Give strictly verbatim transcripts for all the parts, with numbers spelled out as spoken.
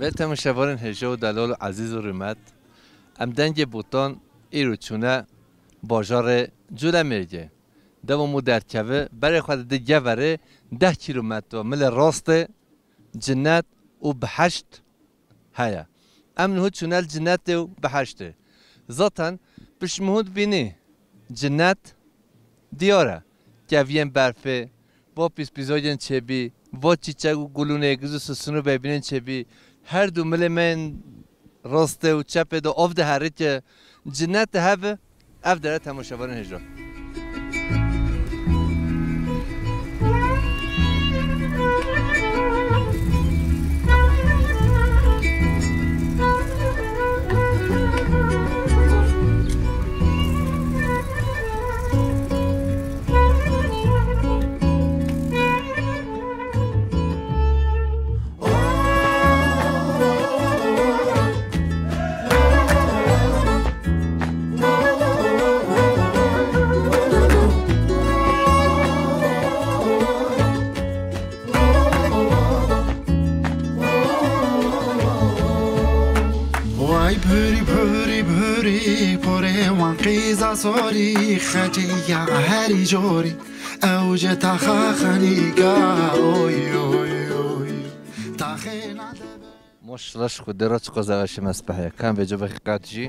Ve temaşevanên hêja û delal û ezîz û rûmet, em dengê Botan îro çûne bajarê Colemêrgê. Dewa mû derkeve, berê xwe dide Geverê, deh kîlometre milê rastê cinet û biheşt heye. Em niho çûne li cinetê û biheştê. Zaten pişt min hûn dibînî cinet diyar e. Keviyên berfê, va pîspîzayên çêbî, va çîçek û gulûnê giz û sisin û bêbînên çêbî, her du milê me yên rastê û çepê de av diherike, cinet dihevi, ev dere temaşevanên hêja. Vay bhurî, bhurî, bhurî, porê wan qîza sorî, xecê ya herî jorî, ew ji taxa xenîga, oy, oy, oy, taxê nade. Maşallah ji Xwedê re çiqas zebeşê me speh ye. Kan vêca vexî qet jî.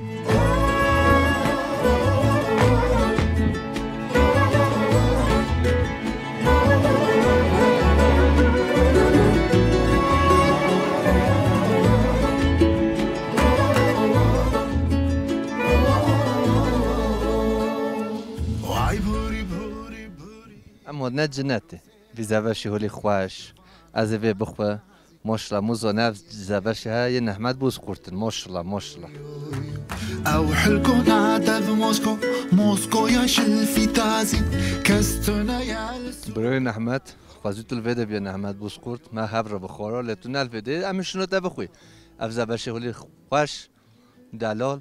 Vay bhurî, bhurî, bhurî. Em hatine cinetê. Vî zebeşê holî xweş. Ez ê vê bixwe. Maşallah, mû zane ev zebeşê he yê Nehmet Bozkurt in. Maşallah, maşallah. Ew hilko nade bi Mosko, Moskoya şilfî tazî, kes tune ye li Birayê Nehmet, xwezî tu li vê de biye Nehmet Bozkurt, me hev re bi xwe re, lê tu ne li vê de, em ê şino te bixwî. Ev zebeşê holî xweş, delal,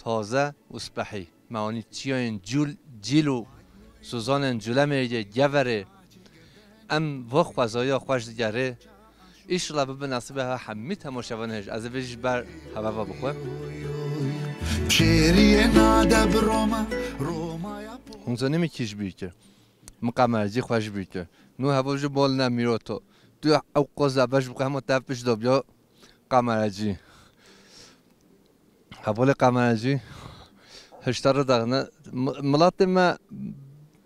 taze û spehî. Me anî çiyayên cûl, cîl û sozanên Colemêrgê, Geverê. Em va xwezaya xweş digerê. Îşillah bibe nesîbê he hemî temaşevanê hêj. Ez ê vê ji ber heveva bixwim. Şêriyê nade bi Roma, Romaya po- Hûn zanî min kî ji bîr kir? Min Qemercî xweş bîr kir. Nû hevo ji bol ne mîroto. Tu ew qoz zebeş bixwe hema tev pişt de biya Qemercî. Hevalê Qemercî, hişta re daxne, mi-, milatê me,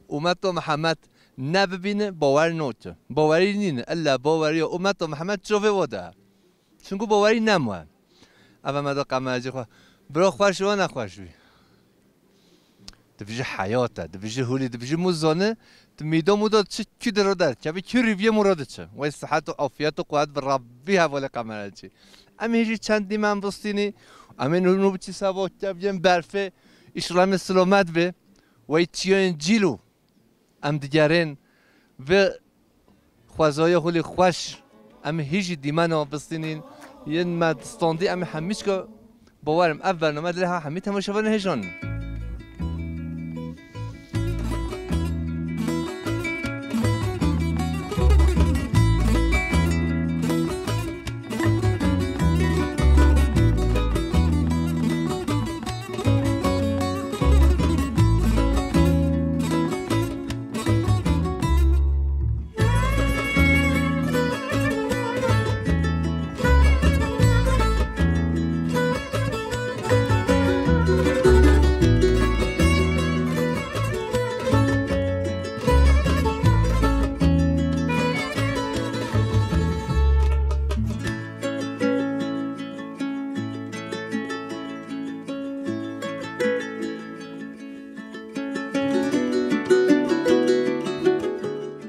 umeto Mihemed nebibîne, bawer noke. Bawerî nîne, illa baweriya umeto Mihemed çavê wa de. Çunku bawerî nemaye. Eve me da Qemercî xwe, bira xweş wa nexweş bî. Dibijî heyat e, dibijî hûlî, dibijî mû zane, tu mîda mû da çi kî de ro derkevî, kî rîviyê mû ro diçe. Wey sihet û afiyet û quwet bi Rabbî hevalê Qemercî. Em hêjî çend dîmen bistînî, em ê nû nû biçî seba keviyên berfê, îşillah em ê silamet bê. Wey çiyayên cîl û em digerên vê xwezaya holî xweş, em hî jî dîmena bistînîn, yên me standî, em hemîçka bawer im ev bername dilê ha hemî temaşevanê hêjan in.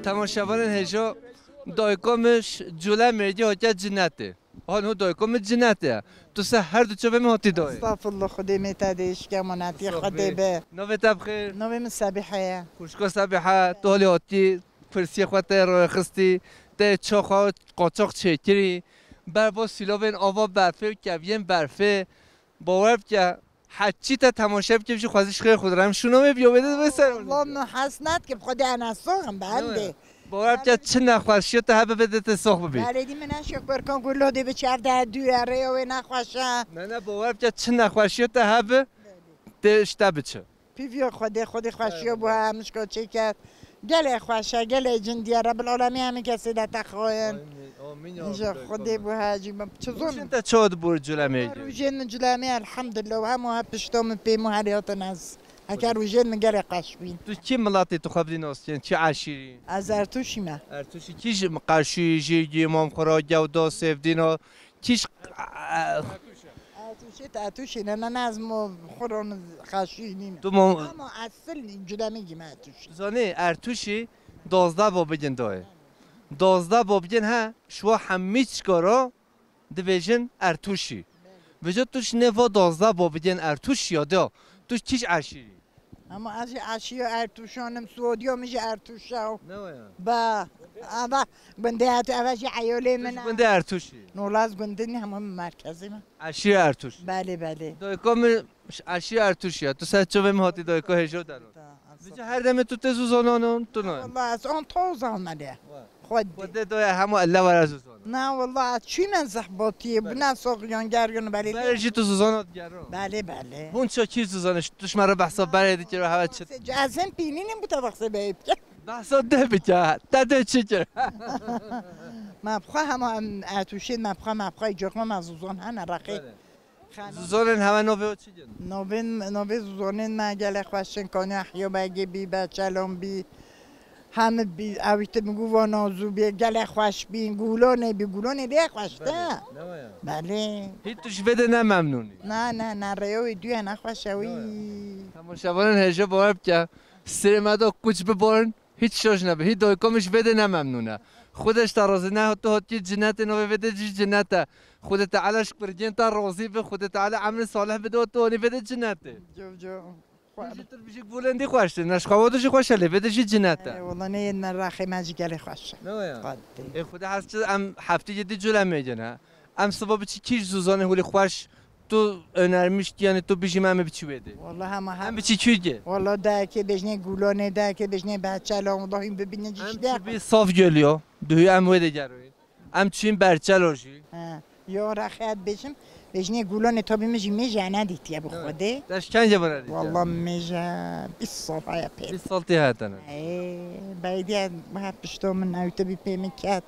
Temaşevanên hêja, dayika min ji Colemêrgê hatiye cinetê. Han ho dayika min cinetê ye. Tu ser her du çavê min hatî dayê. Estağfurullah, Xwedê me te de şikemonetî Xwedê be. Navê te bi xêr? Navê min Sebiha ye. Xwişka Sebiha, tu holê hatî, pirsiyê xwe te rêxistî, te çaxa qaçax çêkirî, ber bo sîlovên ava berfê û keviyên berfê. Bawer bike, heçî te temaşe bike, jî xwezî ji xêr xwe re em şûna wê biyo wê de wê ser. Allah min hes nedike, bi Xwedê ena soxim be, em dê. Bawer bike çi nexweşiya te hebe bide te sox bibî. Belê dî min eşq berkan ku lodê bi çav de dû ya rêya wê nexweş e. Ne, ne, bawer bike çi nexweşiya te hebe tê işte biçe. Pîviya Xwedê, Xwedê xweşiya bu ha, mişka çêket. Gelê xweş e, gelê cindî ye, Rebbil Alemî hemî kesê de te xayin. Amîn, amîn ya Ji Rabbi, Xwedê bu ha, jî çi zon. Çin te çawa dibûr culemê? Rûjên min culemê, elhamdulillah, hemû hep pişta min pê min herê hatin ez. Heke rûjên min gelê xweş bîn. Tu kî miletî tu xwe bidî nas kirin, çi eşîrî? Ez Ertûşî me. Ertûşî kî ji Qerşûyî, Jîrgî, Mamxura, Gewda, Sêvdîna, kî ji Ertûşê, te Ertûşî ne, ne, ne, ez mo xwe ron Qerşûyî nîne. Tu mo- Ama esil culemî me Ertûşî. Tu zanî Ertûşî dozdeh babigin dayê. Dozdeh babigin he, şiwa hemî çikara dibêjin Ertûşî. Vêca tu ji nêva dozdeh babigên Ertûşî ya da, tu kî ji eşîrî? Ama ez jî eşîya Ertûşan im, Suadiya min jî Ertûşa. Ne wa ya? Ba, ava gundê Ertû, eva jî eyolê Tu min ji e. gundê Ertûşî? Nola ez gundê nî, hema min merkezê min. Eşîra Ertûş. Belê, belê. Dayika min ji eşîra Ertûşî ya. Tu ser çavê min hatî dayika hêja deran. Ta, Vêca her demê tu tê zûzanan tu nayê. Wala ez an to zananê. Wa. Xwedê. Xwedê doya hemû elle were zûzan. Na wala ez çûme zehbatiyê, buna soxiyan gergin belê. Berê jî tu zûzana digeran. Belê, belê. Hûn ça kî zûzanê, tu ji me re behsa berê dikir û hewe çi? Ez em pînînim bu tabak sebeyip. Behsa de bike, te de çi kir? Me bixwe hema em Ertûşê, me bixwe, me bixwe, îcokma me zûzan hene reqê. Belê. Xanim. Zûzanên hewe navê çi gin? Navên, navê zûzanên me gelek xweş in. Kanî Ehya Begê bî, Beçelan bî, hemî bî, ewî tim gû va Nazû bî, gelek xweş bîn. Gûlanê bî, Gûlanê lê xweş de. Belê, ne wa ya? Belê. Hî tu ji vê de ne memnûn î? Na, na, na, rêya wê dû ye, ne xweş e wî. Ne wa ya? Temaşevanên hêja bawer bike, serê me de kuç bibarin. Hiç şaş nebe. Hî dayika min ji vê de ne memnûn e. Xwedê ji te razî ne, tu hatiye cinetê, navê vê de jî cinet e. Xwedê Teala ji kurgên te razî be, Xwedê Teala emrê salih bide û tu anî vê de cinetê. Cov, cov. Tu jî tu bijî bulendî xweş e. Ne ji xewa de jî xweş e, lê vê de jî cinet e. Ê, wala nê yên me raxê me jî gelê xweş e. Ne wa ya? Hadi. Ê Xwedê hez çi em heftê yedî cule mêgin e. Em siba biçî kî ji zûzanê hûlî xweş Tu önermiş, yani tu bijî me, em biçî wê dê. Wala hema her Em biçî kî dê? Wala dayekê bejnê Gûlanê, dayekê bejnê Beçelan, wala hîn bibînin Em jî de. Çi bî saf geliyor. Duhî em wê dê geroyê. Em çîn Berçelo jî. He. Yo, rexet bêjim. Bejnê Gûlanê tabî min jî mêje nedîtiye bi Xwedê. Te ji kengê bana dîtiye? Wala mêje bîst sal heye pê. Bîst sal tê hatene. Ê, beydiye hep pişto min ew te bî pê min ket.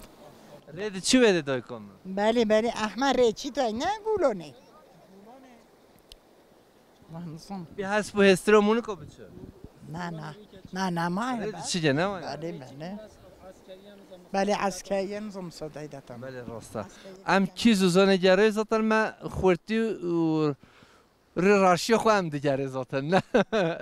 Rê di çi wê de dayka min? Belê, belê, Ehmed rê çi tay ne Gûlanê. Van zon. Bir has bu hestro Monika biçi. Na, na. Na, na, ma. Rê di çi gene var? Belê, belê. Belê, askeriyen zon müsaade de tamam. Belê, rasta. Em kî zûzanê gerê zaten me xurtî û Rê raşiya xwe em digerê zaten. Ne,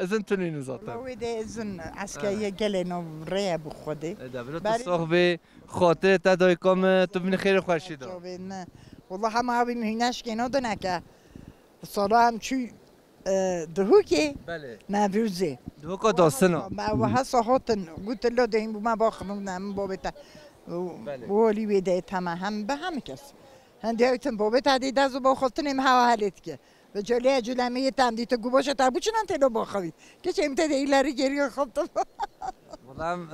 izin tunînin zaten. Wê de izin eskeriye gelê no reye bi Xwedê. E, de bira tu Berî sox bê, xatirê te dayika me, tu bînî xêrê xweşî de. Çavê me. Wala hema abî mihîneşkê no dineke. Sala em çû, e, Duhokê, Belê. Newrozê. Duhoka dasina. Me wiha sahatin, gotin lo dehîn bû me baxivin, ne min babê te. Belê. Walî wê de teme hem bi hem kes. Hindî ew tim babê te dî dez û baxiltinê me hewa helê dike. Ve cöleye cülemiyê tem dî tu gubaşa te bu çinan têlo baxivî. Keçê em te de ileri geriye xiltim. Wala em,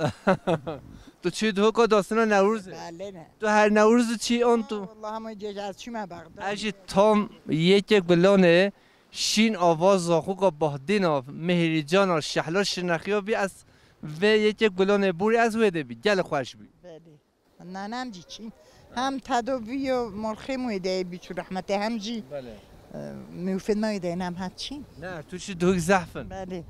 tu çi Duhoka dasina Newrozê? Belê ne. Tu her Newrozê çi on tu? Wala hema ceza ez çûme Bexda. Ez jî tam yekê Gulanê, Şîn Ava, Zaxoka Bahdîna, Mihirîcana, Şehla Şirnexiya bî ez vê yekê Gulanê borî ez wê de bî. Gelê xweş bî. Belê. Nanem jî çîn. Hem tedaviyo morxê wê de bî çû rehmetê hem jî, Belê. e, mûfê me wê de nem hat çîn. Ne, tu çi Duhok zehf in. Belê.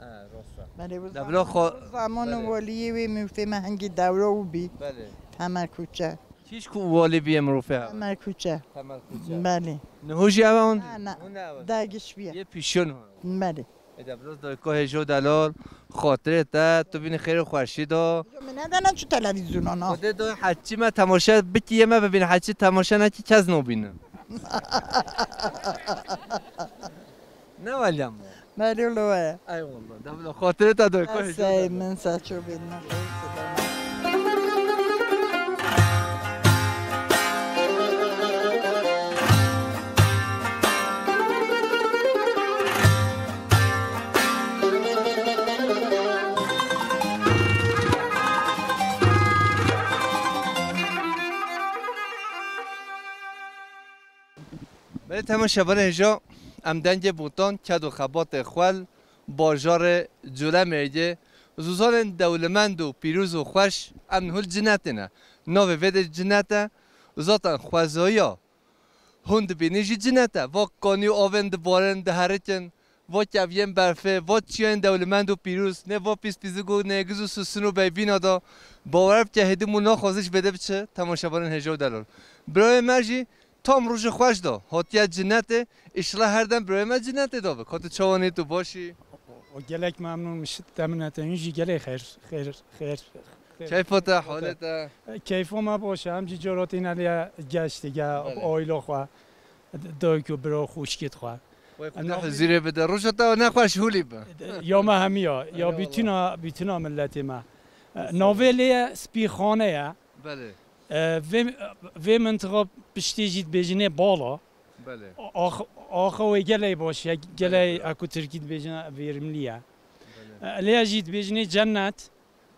Ha, rost e. Belê, bu Debra zaman, xo-, zaman belê. Waliyê wê mûfê me hingî dewra û bî. Belê. Temel Kuçe. Kîş ku walî bîye mirofê ha? Temel Kuçe. Temel Kuçe. Belê. Niho jî ev e hûn? Na, na. Hûn ne ev e? Dagiş bîye. Yê pîşon ha. Belê. Ede biraz da ko hêjo delal, xatirê te, tu bînî xêr û xweşî da. Min nedane çi televîzyona na. Xwedê da heçî me temaşe bikî yê me bibîne, heçî temaşe nekî kes nobîne. Ne welya me. Belê lo ye. Eyvallah. Devla xatirê te da ko hêjo delal. Esey min saço bin me. Temaşevanê hêja, em dengê Botan, ked û xebatê xwel, bajarê Colemêrgê, zozanên dewlemend û pîroz û xweş, em niho li cinetê ne. Navê vê de cinet e, zaten xwezayiya hûn dibînî jî cinet e. Va kanî û avên dibarin, diherikin, va keviyên berfê, va çiyayên dewlemend û pîroz, nê va pîspîzik û nêgiz û sisin û beyvîna da. Bawer bike hêdî mû naxwaze ji vê de biçe, temaşevanên hêja û delal. Birayê me jî tam rojê xweş da, hatiye cinetê, îşillah her dem birayê me cinetê da be. Ka tu çawan î, tu baş î? O gelek memnûn, min şit te min te, hûn jî gelek xêr, xêr, xêr. Keyfa te, halê te? Keyfa me baş e, em jî caratî ne lê geştî ge, Belê. Aîla xwe, dayik û bira xwişkêt xwe. Wey Xuda Navê huzurê bide, roja te nexweş hûlî be. Ya me hemiya, ya Eyvallah. Bütüna, bütüna milletê me. Sağ ol. Navê lê ye Spîxane ye. Belê. E, vê, vê mintiqa piştê jî dibêjinê Bala. Belê. Ax-, axa wê gelek baş ye, gelek Belê, belê. Eku Tirkî dibêjine verimli ye. Belê. E, lê jî dibêjinê cennet,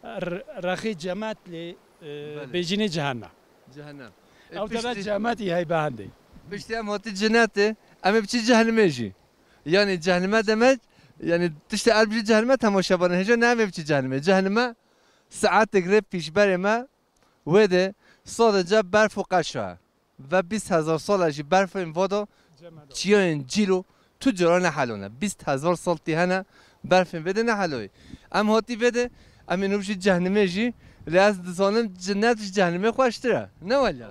r-, rexê cemet lê, e, Belê. Bêjinê cehennem. Cehennem. E, Ew dere piştî, cemetî hey behendê. Piştî em hatî cenetê, em ê biçî cehennimê jî. Yani cehennime demek, yani tiştê er biçî cehennime temaşevanê hêja ne em ê biçî cehennimê. Cehennime saetek rê pîşberê me, wê de sadece berf û qeşa. Ve bîst hezar sala jî berfên vada çiyayên cîlo tu cara nehelone. Bîst hezar sal tî hene berfên vê de neheloyê. Em hatî vê de, em ê nû jî cehnimê jî, lê ez dizanim cinnet ji cehnimê xweştir e. Ne wela?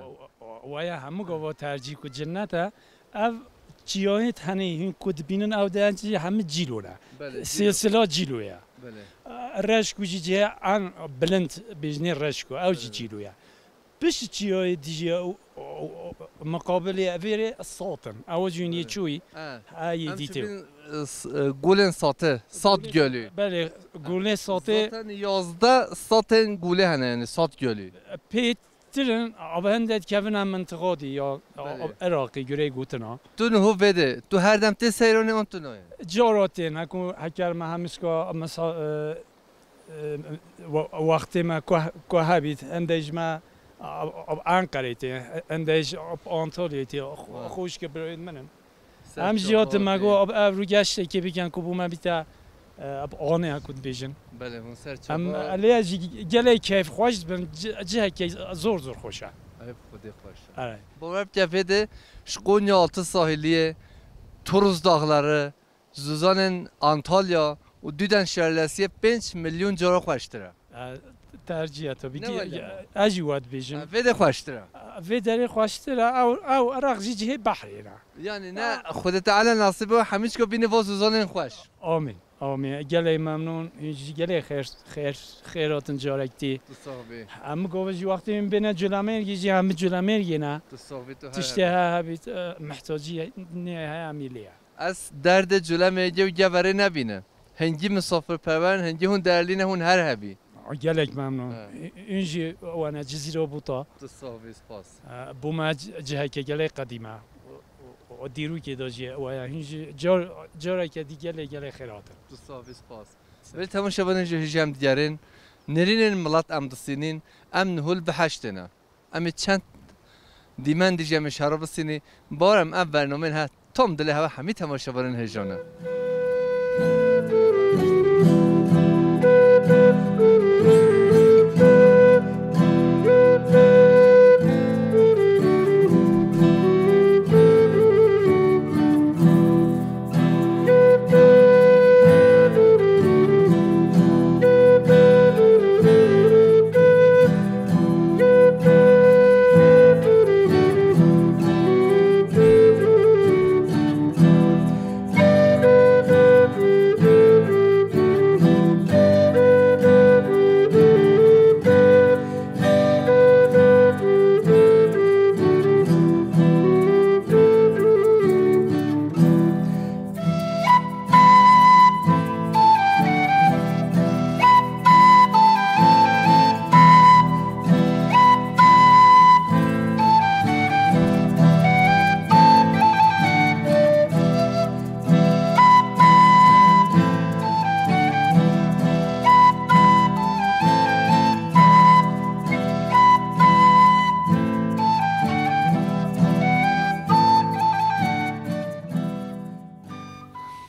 Waya hemû gava tercîh ku cinnet e. Ev çiyayê tenê hûn ku dibînin ew de jî hemû cîlo ne. Belê, cîlo. Silsila cîlo ye. Belê. Reşk û jî cihê en bilind bêjinê reşk û ew jî Belê. Cîlo ye. Pişt çiyayê dijî û, û, û, miqabilê evê rê sat in. Ew jî yê Evet. Çûyî. Ha. Ha, yê Em dîtê. Çibin, e, s-, e, gulên satê, sat gölü. Belê, gulê satê. Zaten yazdeh satên gulê hene, yani sat gölü. Pêtirin, abi hende dikevin em mintiqa dî ya, Belê. Iraqê, gurey gotina. Tu niho vê de, tu her dem tê seyranê an tu nayê? Cara tê, neku heker me hemiska, mesa-, e, e, we-, wextê me ku, ku hebît, hende ji me, a, a, Ankarê tê, hende ji Antalyayê tê, xo-, Wa. Xwişke birayên min in. Ser Em jî çava hatin me tê. Got, ev rûgeştekê bikin ku bo me bîte, e, anê ku dibêjin. Belê, hûn ser Em çava. Lê ez jî gelek keyf xweş dibim, ci-, cihekê zor zor xweş e. Ev xwedê xweş e. Evet. Bawer bike vê de ji Konya Altı Sahiliyê, Turuz Dağları, Zozanên Antalya û Duden Şelalesiyê pênc milyon cara xweştir e. E, tercih e tabii Ne ki. Wele? Ez jî we dibêjim. E, vê de xweştir e. E, vê derê xweştir e, ew, ew Iraq jî cihê behrê ne. Yani ne, Xwedê Teala nasîb be hemîçka bîne va zozanên xweş. Amîn, amîn. Gelek memnûn, jî gelek xêr, xêr, xêr hatin carek dî. Tu sax bî. Em gove jî wextê min bêne Culemêrgê jî, em Culemêrgê ne. Tu sax bî, tu her Tiştê hebî. He hebît, e, mihtacî ne he, em ê lê ye. Ez derdê Culemêrgê û Geverê nebîne. Hingî misafirperwer in, hingî hûn derlî ne, hûn her hebî. Gelek memnûn. He. Hûn jî wene Cizîra Bûta. Tu sax bî, spas. E, bo me c-, ciheke gelek qedîm e. Û, û dîrokê de jî waya. Hûn jî car-, careke dî gelek, gelek xêr hatin. Tu sax bî, spas. Belê temaşevanên ji hêja em digerin. Nêrînên milet em disînîn. Em niho li bihiştê ne. Em ê çend dîmen dî jî em ê şero bisînî. Bawer im ev bernameyên he tam dilê hewe hemî temaşevanên hêja ne.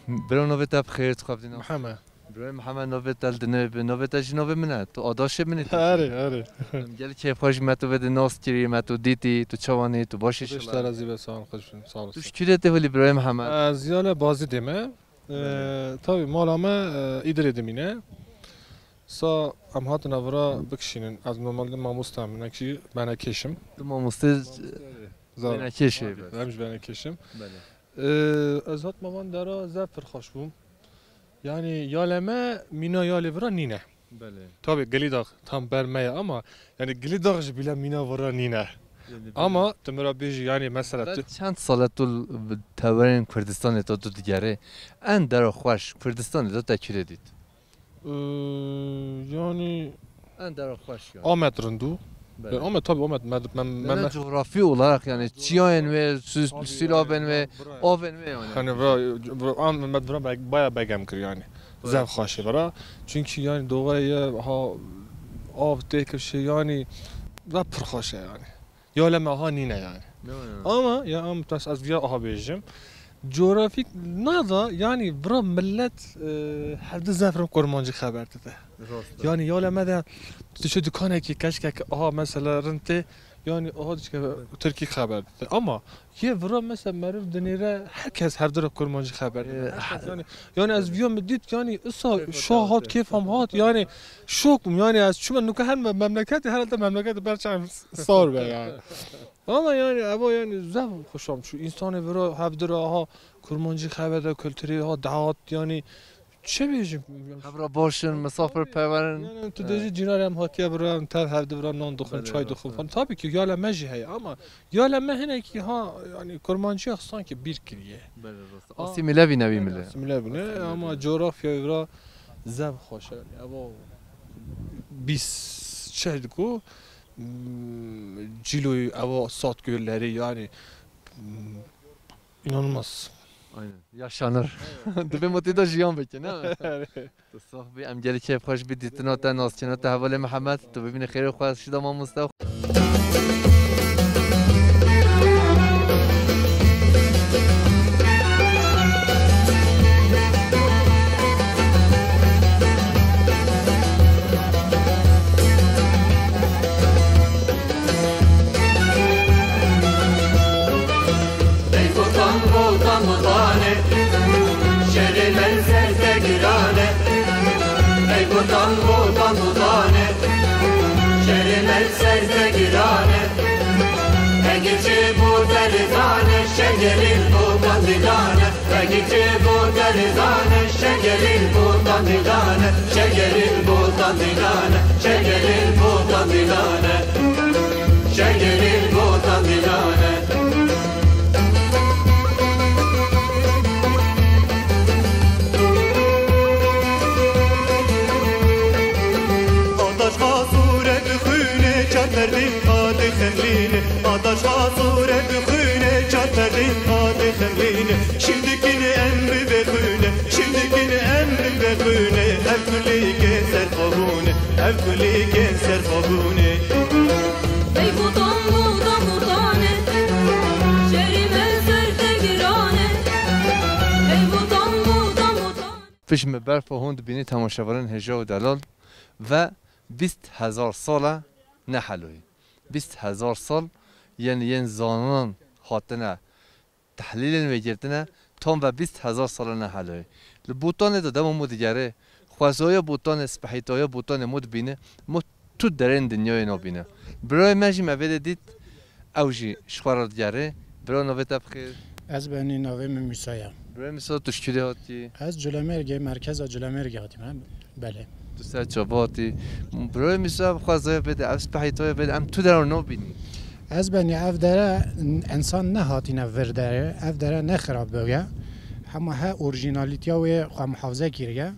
Biro, navê te bi xêr, tu xwe bidî nas. Mihemed. Biro Mihemed, navê te li dinê bi, navê te jî navê min e. Tu adaşê min î tu. Erê, erê. Em gelî kêfxweş me tu vê di nas kirî, me tu dîtî, tu çawanî, tu baş î. Beş inşallah. Te razî be, sağ ol, xweş bin, sağ ol. Tu ji kî dê tê holî Biro Mihemed? Ez yalê Bazîdê me. Belê. Ee, tabii mala me, e, Îdirê dimîne. Sa em hatin vira bikişînin. Ez normalde mamoste me, nekî benekêşim. Tu mamoste, Zar. Benekêşê. Tabii, be. Em ji benekêşim. Belê. Ee, ez hatime van dera zef pir xweş bûm. Yani yalê me mîna yalê vira nîne. Belê. Tabii Gilîdax tam ber me ye ama yani Gilîdax ji bîle mîna vira nîne. Yani ama tu min re bêjî yani mesela Ve tu çend sal e tu li tewerên Kurdistanê tu, tu digerê? En dera xweş Kurdistanê tu te kî dê dît? Ee, yani En dera xweş yani. Amed rindu. Belê. Yani Amed tabii Amed med, mem, Belê mem, coğrafi olarak yani çiyayên wê, sü-, Abi sîlavên yani, wê, bura. Avên wê yani. Hani bura, bura, Amed bura be-, baya begem kir yani. Bura. Zef xweş e bura. Çünkü yani doğaya ha av tê kir şey yani ve pir xweş e yani. Ya leme ha nîne yani. Ne var yani? Ama ya em tas ez viya aha bêjim. Coğrafik nada yani bira millet, e, hevdi zefrim kurmancî xeber dide. Rast e. Yani ya leme de tu çi dukanekî keşkek aha mesela rintê yani aha dişke Tirkî xeber dide. Ama yê vira mesela meriv dinêre herkes hevdi re kurmancî xeber dide. E, Herkes ha- yani, yani ez viya min dît yani isa Keyfa şah hat, keyfam hat yani şok bûm yani ez çûme nuka her me-, memleketê herhalde memleketê berçavim sar be yani. Valla yani eva yani zef xweşam şu insanê vira hevdira ha kurmancî xebede kulturê ha dahat yani çi bêjim? Hevra baş in, misafirperwer in. Yani tu dê jî cînarê em hatiye bira em tev hevdi bira nan dixwin, Belê, çay rast dixwin e. falan. Tabii ki yala me jî heye ama yala me hinekî ha yani kurmanciya sanki bîr kiriye. Belê, rast e. Aa, Asîmîle bîne wî yani milê. Asîmîle bîne Asîmîle ama bîne. Coğrafya vira zef xweş e. Yani eva bîst çehd ku Hmm, Cîloyê ewa sat gölleri yani, hmm, inanılmaz. Aynen. Yaşanır. Dibê mutî de jiyan bike, ne? Tu sax bî, em gelî keyfxweş bî dîtina te, naskirina te hevalê Mihemed. Tu bibînî xêrê xwe, şida mamoste. Ey botan, botan, botane, şerê me ser te girane. Ey botan, botan, botane, şerê me ser te girane. Ey geçê botanê zane, şengelê botan dilane. Vegî çi botanê zane, şegerî botan dilane, şegerî botan dilane, şegerî botan dilane, şegerî botan dilane. Ataş xasûre dixwîne, çar ferdîn xatî xemlîne. Ataş xasûre dixwîne, çar ferdîn xatî xemlîne. Şimdikîne em bi vexwîne, şimdikîne em bi vexwîne. Ev kulîkên serxwe bûne, ev kulîkên serxwe bûne. Ey botan, botan, botane, şerî me ser te girane. Ey botan, botan, botane. Pişt me berfa hûn dibînî temaşevanên hêja û delal ve bîst hezar sal e neheloyî. Bîst hezar sal yên, yên zananan hatine tehlîlên wê girtine, tam ve bîst hezar sal e neheloyî. Li Botanê de dema mû digerê, xwezaya Botanê, spehîtaya Botanê mû dibîne, mû tu derên dinyayê nabîne. Birayê me jî me vê de dît, ew jî ji xwe re digerê. Bira, navê te bi xêr? Ez benî, navê min Mûsa ye. Birayê Mûsa, tu ji kî dê hatî? Ez Culemêrgê, merkeza Culemêrgê hatîme. Belê. Tu ser çava hatî. Birayê Mûsa, bi xwezaya vê de, ev spehîtaya vê de, em tu dera nabînî. Ez benî, ev dere, insan nehatîne vir derê, ev dere ne xirab bûye. Hema he orîjînalîtiya wê xwe muhafize kiriye.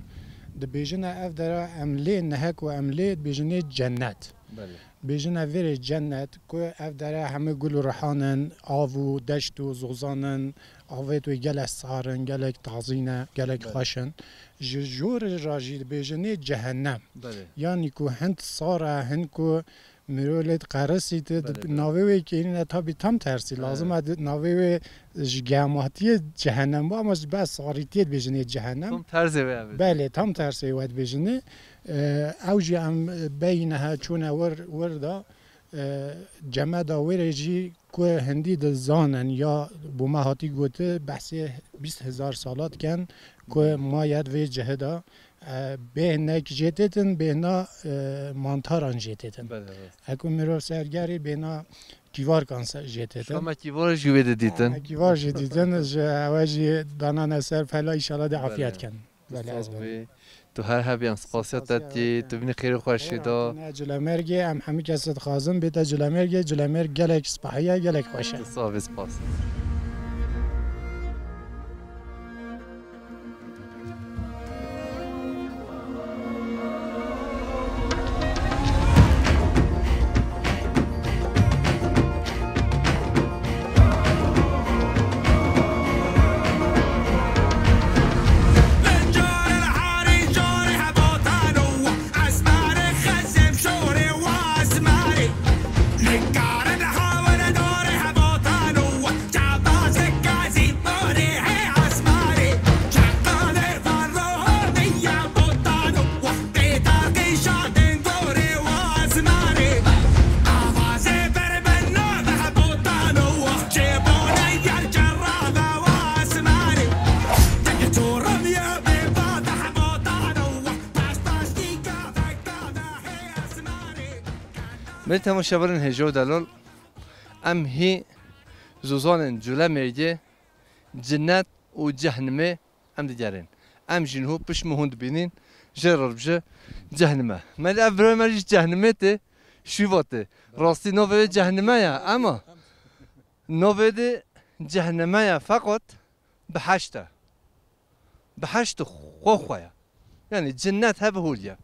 Dibêjine ev dere em lê nehek û em lê dibêjinê cennet. Belê. Bêjine vêrê cennet, ku ev dere hemû gul û rihan in, av û deşt û zozan in, avêt wê gelek sar in, gelek tazî ne, gelek Belê. xweş in. Ji jorê re jî dibêjinê cehennem. Belê. Yanî ku hin sar e, hin ku Mirov lê diqerisî, tu Belê, belê. navê wê kêrîne, tabî tam tersî. He. Lazim e di-, navê wê ji gematiyê cehennem bu, ama ji bes sarîtiyê dibêjinê cehennem. Tam terzê wê ev. Belê, tam tersê wê dibêjinê. E, ew jî em beyî nehe çûne wir, wir da, e, cemeda wê rê jî ku hindî dizanin ya bo me hatî goti, behsê bîst hezar sala dikin ku Hmm. ma yet vê cihê de. E, bêhnek jê têtin, bêhna, e, mantaran jê têtin. Belê, rast. Eko mirov sergerî bêhna kîvarkan se-, jê têtin. Şama kîvar jî wê de dîtin. E, kîvar jî dîtin, ji ewe jî danane ser pela, înşallah de Belê. afiyet ken. Belê, Ustaz ez bî, tu her hebiyan, spasiya te Spasiya tî, te. tu binî xêr û xweşî Xêr da. hatine Cilemergê, em hemî kes dixwazin bête Cilemergê, Cilemerg gelek sipahiye, gelek xweş e. Tu sax bî, spas. Belê temaşevanên hêja û delal, em hî zozanên Culemêrgê, cinet û cehnimê em digerin. Em jî niho pişt me hûn dibînin, jê re dibêje cehnime. Me lê ev birayê me jî ji cehnimê tê, Şîva tê. Rastî navê wê cehnime ye, ema navê dê cehnime ye, feqet biheşt e. Biheşt xwe xwe ye. Yani cinnet hebe hûl ye.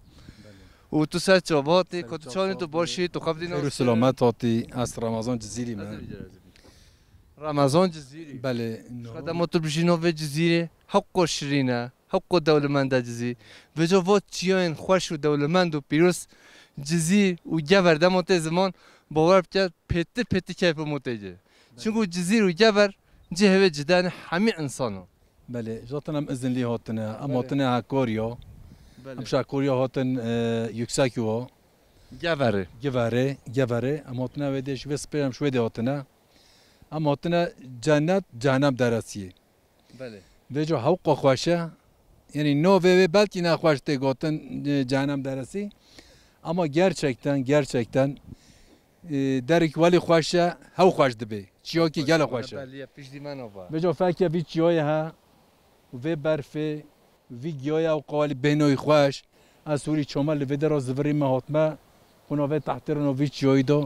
Û tu ser çava tê, Ser ku tu çav çanê tu sağ başî, tu xev dîna Xêr û selamet hatî, ez Ramazan Cizîrî me. Ramazan Cizîrî. Belê, no. Şka dema tu bijî navê Cizîrê, hewqo şirîn e, hewqo dewlemend e Cizîr. Vêca va çiyayên xweş û dewlemend û pîroz Cizîr û Gever dema tê ziman, bawer bike pêtir pêtir keyfê me tê cê. Belê. Çunku Cizîr û Gever cihê wê cida ne hemî însanan. Belê, zaten em izinlî hatine, em Belê. hatine Hakkariya. Belê. Em ji Hakkariya hatin, e, Yüksekova. Geverê. Geverê, Geverê. Em hatine wê dê, ji vê spê em ji wê dê hatine. Em hatine cennet, cehennem deresiyê. Belê. Vêca hewqa xweş e. Yanî navê wê belkî nexweş tê gotin, e, cehennem deresî. Ama gerçekten, gerçekten, e, derek welî xweş e, hew xweş dibe. Çiyakî gelo xweş e. Belê, piştî me nava. Vêca feke vî çiyayê he, vê berfê, vî giyayê ew qawalî bêhnoyî xweş. Ez hûrî çoma li vê dera zivirî me hatme, xwina vê tehtê re no vî çiyayî da.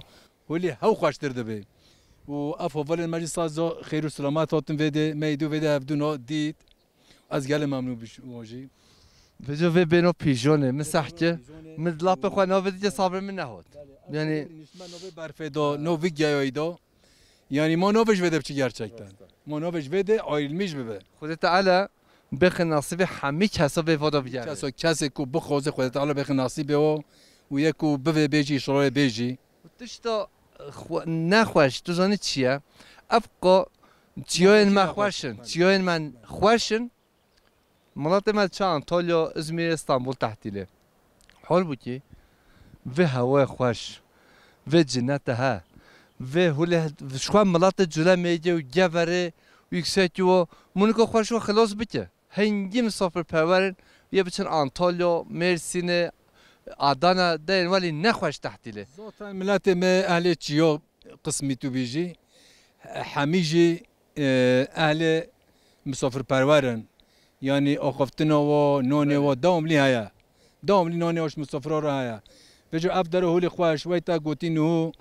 Holî hew xweştir dibe. Û ev hevalên me jî saza xêr û selamet hatin vê dê, me îdû vê dê hevdû no dît. Ez gelê memnûn bûm ji wan jî. Vêca vê bêno pîjonê, min sehke, min lapê xwe navê dike sabrê min nehot. Belê, ez Yani nişme navê berfê da, Ha. navê geyayî da. Yani ma navê ji vê de biçi gerçekten. Rast e. Ma navê ji vê de ayrılmış bibe. Xwedê Teala bêxe nasîbê hemî kesa vê voda bigere. Kesa, kesê ku bixwaze Xwedê Teala bêxe nasîbê o û yê ku bivê bêjî, îşrayê bêjî. Tişta xwe-, nexweş, tu zanî çi ye? Ev qo çiyayên me xweş in, çiyayên me xweş in. Miletê me çi Antalya, Izmîr, Stenbul tehtîlê. Halbûkî vê hewayê xweş, vê cinete he, vê hûlê he-, ji xwe miletê Culemêrgê û Geverê û Yüksekova, Muniko xweş û xilas bike. Hingî misafirperwer in, yê biçin Antalya, Mêrsînê, Adana, deyên welî nexweş tehtîlê. Zaten miletê me ehlê çiyo qismî tu bîjî. Hemî jî, e, ehlê misafirperwer in. Yanî axaftina wa, nonê Belê. wa, dewamlî heye. Dewamlî nonê wa ji misafira re heye. Vêca ev dere holê xweş, wey te gotî niho,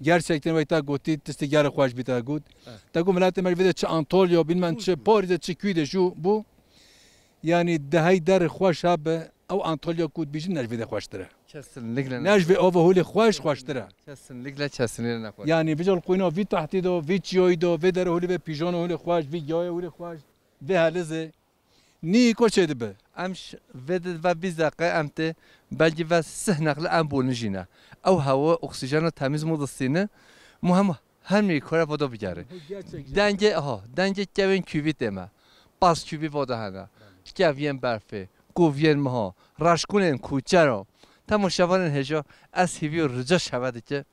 gerçekten wey te gotî, tiştê gelê xweş bî te got. Eh. Te got miletê me vê de çi Antalya, bilmem çi, Paris de çi, kuî de şu, bu. Yani dehey derê xweş hebe, ew Antalya ku dibêjin ne ji vê de xweştir e. Kesinlikle Ne ji vê ava holê xweş xweştir e. Kesinlikle, kesinlikle ne xweş. Yani vê cal qoyna vî tahtî de, vî çiyayî de, vê dere holê vê pîjana holê xweş, vî giyayê holê xweş, vê helizê. Nî ko çêdibe. Em ş-, vê di ve bîst deqe em tê belkî ve sih neqli em bû nijîne. Ew hewa oksîjena temîz mû distîne. Muhem her mî kore vodo bigere. Gerçek. Dengê, aha, dengê kevên kûvî tê me. Pas kûvî vodo hene. Keviyên berfê, kûviyên miha, raşkûnên kûçero. Temaşevanên hêja, ez hîvî û rica şeve dike.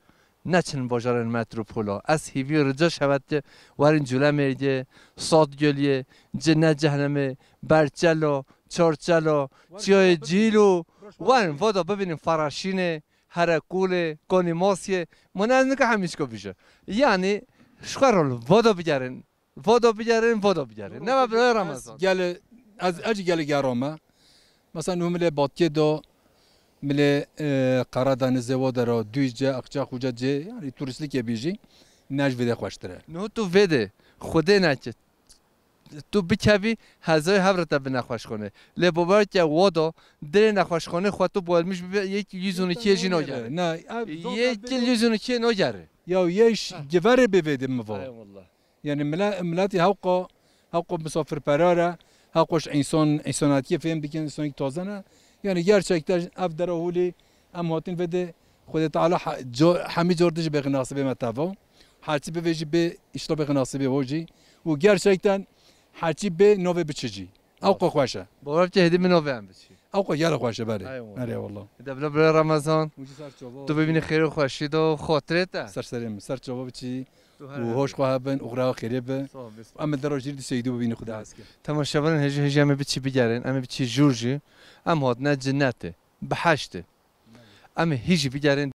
Neçin bajarên metropola. Ez hîvî rica şevet ki werin Culemêrgê, Sotgöliyê, Cine Cehnemê, Berçelo, Çorçelo, Çiyayê Cîlo, werin voda bibînin Faraşînê, Herekulê, Konî Mosyê. Min ez nika hemîçko bije. Yani, ji xwe rol voda bigerin. Vodo bigerin, vodo bigerin. Ne ve birayê Ramazan. Gelê, ez, ez jî gelê gerome. Mesela nû milê Batkê do, milê, e, Qaradenizê wo dero, Dûyce, Akça, Xuca cê, yani turistlikê bî jî, ne ji vê de xweştir e. Nû tu vê de, Xwedê neke. Tu bikevî, hezayê hev re te bi nexweşxanê. Lê bawer ke wo do, dirê nexweşxanê xwe tu boyelmiş bibe, yek yüz on ikiye jî nogere. Ne, ev Yek yüz on ikiye nogere. Ya yeş giverê bê vê de mi va. Eyvallah. Yani mila-, miletî hewqa, hewqa misafirperwer e, hewqa ji însan, însanetiyê fêm dikin, însanekî taze ne. Yani gerçekten ev dera holî em hatin vê de Xwedê Teala ha-, co-, hemî cor dijî bêxin nasibê me teva. Herçî bivê jî bê îşte bêxin nasibê ho jî. Û gerçekten herçî bê navê biçi jî. Ewqe xweş e. Bawer bike hêdî min navê em biçî. Ewqe gelek xweş e belê. Eyvallah. Erê wallah. De bila bila Ramazan. Hûn jî ser çava. Tu bibînî xêr û xweşî de û xotirê te. Ser serê min, ser çava biçî. Tu her Û hoş xwe hebin, û xira xêrê bi. Sağ ol, bes. Em li dera jîr di seydû bibînî Xuda. Dest ki. Temaşevanên hêjî hêjî em ê biçî bigerin, em ê biçî jûr jî. Em hatine cinetê, bihiştê. Em ê hîjî bigerin.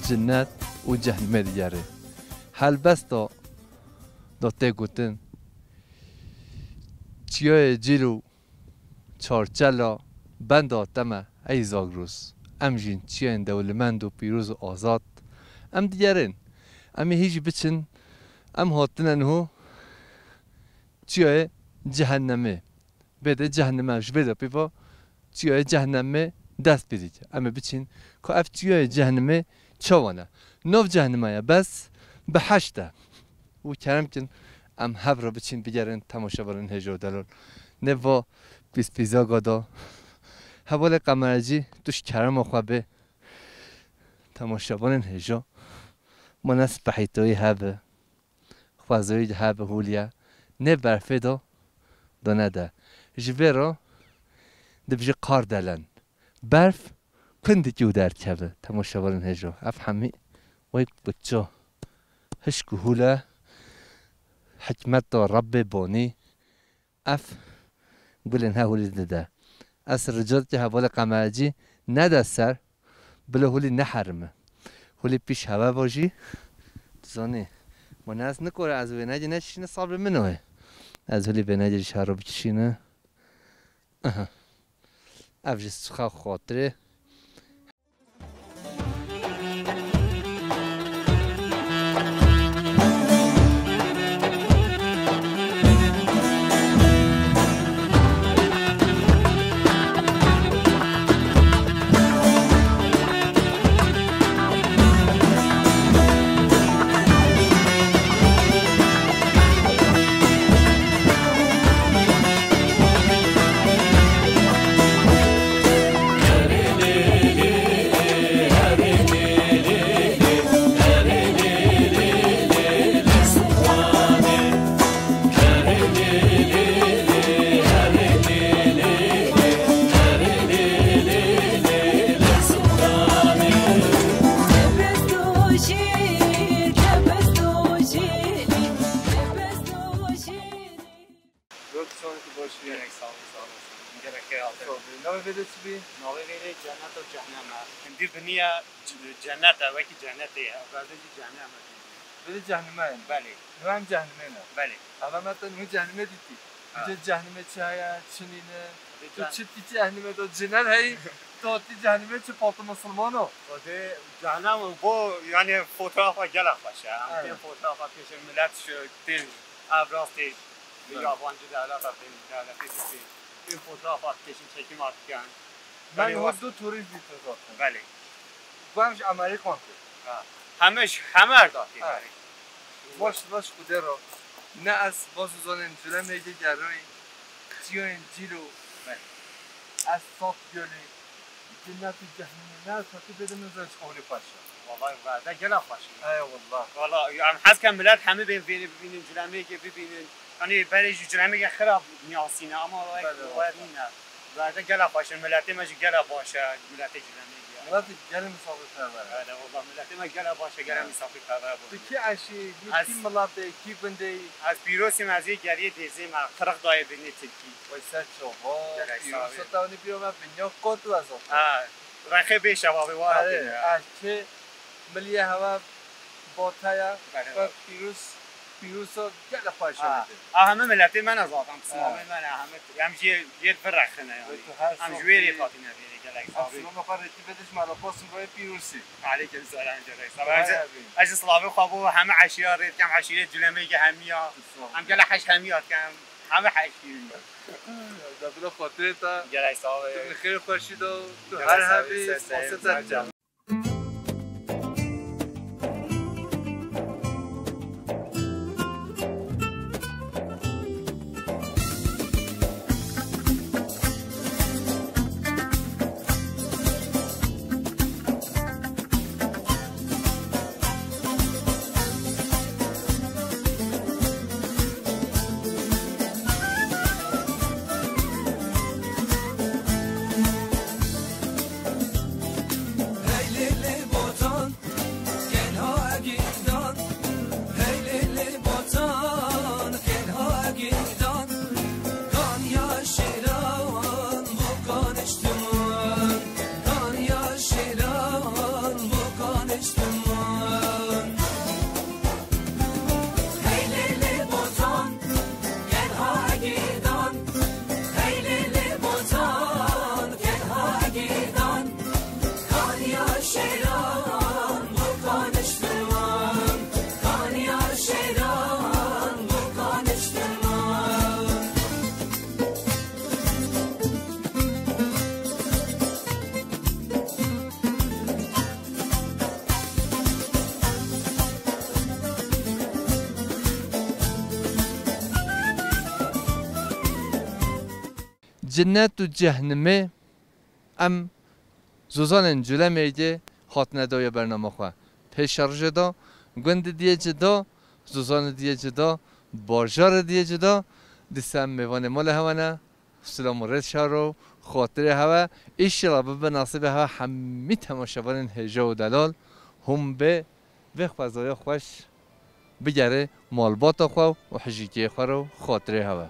Cinnet û cehnimê digere. Helbesta da tê gotin, Çiyayê Cîl û Çarçela benda te me ey Zagrûs. Em jîn çiyayên dewlemend û pîroz û azad. Em digerin. Em ê hîjî biçin. Em hatine niho çiyayê cehennemê. Bê de cehenneme ji vê de pê ve çiyayê cehennemê dest pê dike. Em ê biçin ku ev çiyayê cehennemê çawa ne? Nav cehenneme ye, bes biheşt e. Û kerem kin em hev re biçin bigerin temaşevanên hêja û delal. Nêva pîspîza gada. Hevalê Qemerecî tu ji kerema xwe bê. Temaşevanên hêja. Ma ne spehîtoyî hebe. Xwezayî hebe hûliye. Nê berfê do, do nede. Ji vê re dibijê Kardelen. Berf kundikî û derkeve. Temaşevanên hêja. Ev hemî wek biço. Hişk û hûle hikmeta Rebbê bonî. Ev gulên he hûlî dide. Ez rica dike hevalê Qemerecî nede ser, bila hûlî neherime. Hûlî pîş heve bo jî, dizanî. Ma ne ez nikore ez wênegê nekişîne sabrê min oye. Ez hûlî vênegê ji hero bikişîne. Aha. Ev ji xwe xotirê. Baş e. Gerek sağ ol, sağ olasın. Gerek hayatı. Sağ ol. Navê vê de çi bî? Navê vê de cennet û cehennem e. Hindî biniye c-, cennet e, wekî cennetê ye. Verde jî cehennem e. Vê de cehennem e. Belê. Nû em cehennemê ne. Belê. Eva me te nû cehennemê dîtî. Ha. Vê de cehennemê çi heye, çi nîne? Vê Tu ceh- çi tî cehennemê de ciner heyî, tu tî cehennemê çi patı musulmano? Vê de cehennem bo, yani fotoğrafa gelek xweş e. Em Evet. Tên fotoğrafa kêşin millet şu tên evraz tê Evet. yabancı devleta tên devlete dîtî. Tên fotoğrafa kêşin çekim artık yani. Men Yani hû was- du turîst dîtin zaten. Belê. Ku em ji Amerîkan tê. Ha. Heme ji, heme erdakê Ha. Berê. Baş baş Xwedê re. Ne ez baş zanên Culemêgê geroyî, çiyayên Cîlo. Belê. Ez saf gölî, cennet û cehennemê, ne ez hatî bêdim, ez ji qewlê xweş e. Wallahî verde gelek xweş e. Eyvallah. Wala, em hez kem millet hemî bên vêrê bibînin, Culemêgê bibînin. Yanî berê jî Culemêgê xira niyasîne, ama wek Belê, wer wala. nîne. Verde gelek xweş in, miletê me jî gelek baş e, miletê Culemêgê. Miletê gelê misafirperwer e. Belê, wala, miletê me gelek baş e, gelek Ha. misafirperwer bû. Tu kî eşî, kî Ez kî miletê, kî gundê yî? Ez Pîrosî me, ez yê geriyê Dêzê me, Qirixdayê binê Tirkî. Wey ser çava, Gelek Pîrosa sağ ol. te winî bîyo me binya kot weza. Ha, rexê bê şevabê wara Erê, têne. ez kê miliyê hewe Bataya, Belê. Bak Pîroz, Pîroza gelek xweş Ha. e. Ha, hemî miletê me ne zaten, Ha. pismamê me ne, hemî, em jî yê, yê vir rexine yani. Tu her Em ji wê rê saetî hatine vêrê gelek Em sağ ol. silama xwe rêtî bediş, me re pasim royê Pîrozî. Aleykum selam, gelek sağ ol. Vay Ez, abi. ez ji silavê xwe bo hemî eşîra rê dikem, eşîrê Culemêgê hemiya. Sağ ol. Em gelek heş hemiya dikem, hemî heşîrin. Da bila xatirê te. Gelek sağ ol. Tu bi xêr xweşî de, tu Gelek her sağ ol. hebî, Ser spas serê te. Can. Cinnet û cehnimê em zozanên Culemêrgê hatine dawiya bernama xwe. Pêşerojê de gundê diyê cida, zozanê diyê cida, bajarê diyê cida, dîsa em mêvanê mala hewe ne. Silam û rêz şaro, xatirê hewe. Îşela bibe nasîbê hewe hemî temaşevanên hêja û delal. Hûn bê vê xwezaya xweş bigerê malbata xwe û hijîkê xwe ro xatirê hewe.